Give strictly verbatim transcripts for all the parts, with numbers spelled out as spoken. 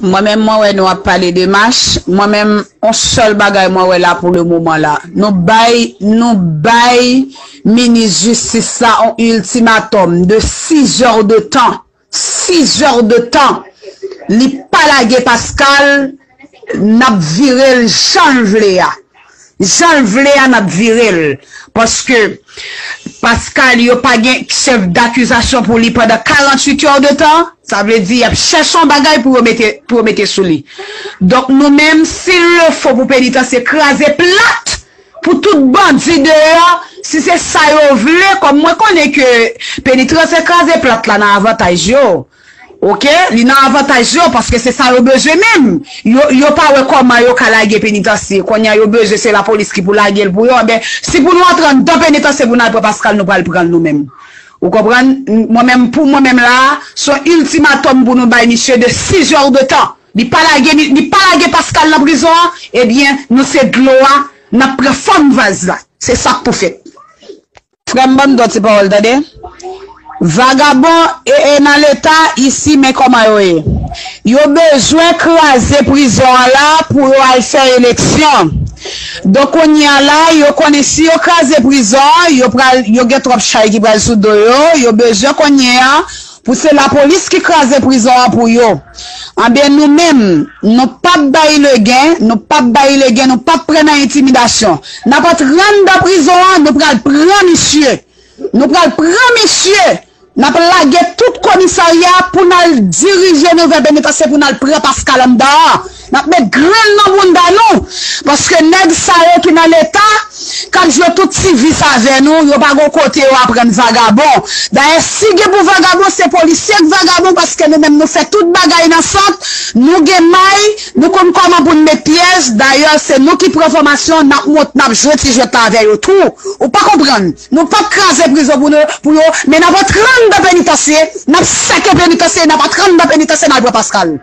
Mwen menm, mwen wè nou ap pale de mach. Mwen menm, on sèl bagay mwen wè la pou le moman la. Nou bay, nou bay minis jistis la on iltimatòm de sizè de tan. Sizè de tan. Li pa lage Pascal, n ap vire l jan l vle a. Jan l vle a, n ap vire l. Paske Pascal, yo pa gen chèf dakizasyon pou li pandan karanntuit è de tan. Sa vle di, y ap chèche yon bagay pou yo mete, pou yo mete sou li. Donk, nou menm, si l le fo pou penitansye kraze plat, pou tout bandi deyò, si se sa yo vle, kòm mwen konnen ke penitansye kraze plat la nan avantaj yo. Oke, li nan avantaj yo, paske se sa yo bezwen menm. Yo, yo pa wè kòman yo ka lage penitansye. Kounye a yo bezwen se lapolis ki pou lage l pou yo. Enben, si pou nou antre anndan penitansye pou n al pran Pascal, nou pral pran l nou menm. Ou konprann? Mwen menm, pou mwen menm la, se yon iltimatòm pou nou bay misye de sizè de tan. Li pa lage, li, li pa lage Pascal nan prizon an, ebyen, nou se dlo a, n ap pran fòm vaz la. Se sa k pou fèt. Frè m, ban m di w ti pawòl, tande. Vagabon e, e nan leta isi, men kòman yo ye. Yo bezwen kraze prizon an la pou yo al fè eleksyon. Donk, kounye a la, yo konnen si yo kraze prizon an, yo pral, yo gen twòp chay ki pral sou do yo. Yo bezwen kounye a pou se lapolis ki kraze prizon an pou yo. Anben, nou menm, nou p ap bay legen, nou p ap bay legen, nou p ap pran nan entimidasyon. N ap antre anndan prizon an, nou pral pran misye. Nou pral pran misye. N ap lage tout komisarya pou n al dirije nouvèl penitansye pou n al pran Pascal anndan an. N ap met grenn nan bounda nou. Paske nèg sa yo ki nan leta, k ap jwe tout ti vis avè nou, yo pa gon kote yo aprann vagabon. Dayè, si gen pou vagabon, se polisye k vagabon, paske nou menm nou fè tout bagay nan sant, nou gen may, nou konn kòman pou n met pyès. Dayè, se nou ki pran fòmasyon, n ap mont, n ap jwe ti jwèt la avè yo tou. Ou pa konprann? Nou p ap kraze prizon pou nou, pou yo, men n ap antre anndan penitansye, n ap sèke penitansye, n ap antre anndan penitansye, n al pran Pascal.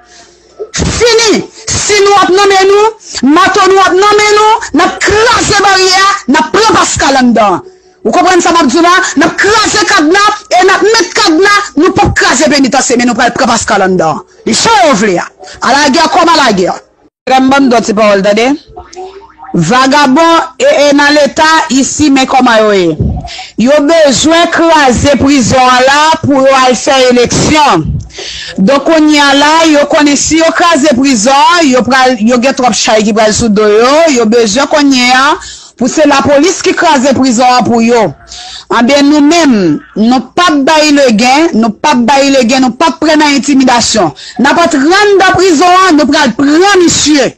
Fini! Si nou ap nan men nou, mato nou ap nan men nou, n ap kraze baryè a, n ap pran Pascal anndan. Ou konprann sa m ap di w la? N ap kraze kadna e n ap met kadna, nou p ap kraze penitansye, men nou pral pran Pascal anndan. Li jan yo vle a. Alagè kòm alagè. Frè m, ban m di w ti pawòl, tande. Vagabon e, e nan leta isi, men kòman yo ye. Yo bezwen kraze prizon an la pou yo al fè eleksyon. Donk, kounye a la, yo konnen si yo kraze prizon an, yo pral, yo gen twòp chay ki pral sou do yo. Yo bezwen kounye a pou se lapolis ki kraze prizon an pou yo. Anben, nou menm, nou p ap bay legen, nou p ap bay legen, nou p ap pran nan entimidasyon. N ap antre anndan prizon an, nou pral pran misye.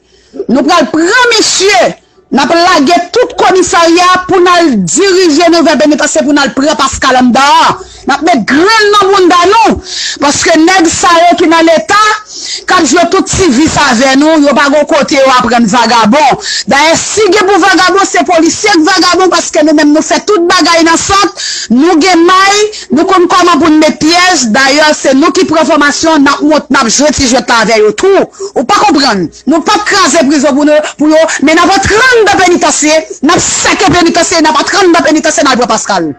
Nou pral pran misye. N ap lage tout komisarya pou n al dirije nouvèl penitansye pou n al pran Pascal anndan an. N ap met grenn nan bounda nou. Paske nèg sa yo ki nan leta, k ap jwe tout ti vis avè nou, yo pa gon kote yo aprann vagabon. Dayè, si gen pou vagabon, se polisye k vagabon, paske nou menm nou fè tout bagay nan sant, nou gen may, nou konn kòman pou n met pyès. Dayè, se nou ki pran fòmasyon, n ap mont, n ap jwe ti jwèt la avè yo tou. Ou pa konprann? Nou p ap kraze prizon pou nou, pou yo, men n ap antre anndan penitansye, n ap sèke penitansye, n ap antre anndan penitansye, n al pran Pascal.